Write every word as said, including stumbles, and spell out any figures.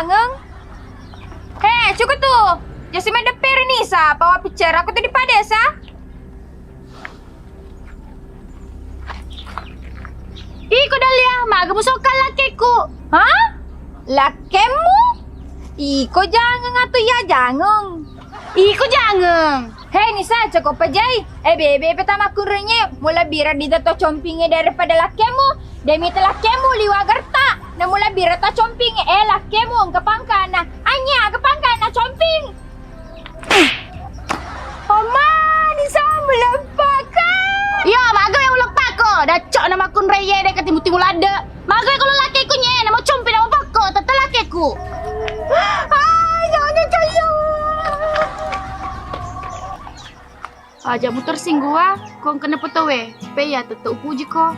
Angeng. He, cukup tu. Jasi madepperi Nisa, pawa piccera aku tu di padesa. Iko Dahlia, maga musokka lakkeku? Hah? Lakkemmu? Iko jangeng atu iya jangeng. Iko jangeng. Hei Nisa, coko pejai. Eh bebe, petama kurenya. Mula bira di to compinge daripada lakkemmu. Demi te lakkemmu liwa gerta. Na mula bira to compinge. Eh lakkemmu engka pangkana. Anya, engka pangkana comping. Oma, Nisa, muleppaka. Iya, maga yang muleppako. Dacok na makkunraie de ketimu-timu ladde. Maga kalau lakiku nye, namo compi namo pakko, tette lakiku. Ah, jangan coyo. Aja muter singgua, kong kena petowe. Peya tette upuji ko.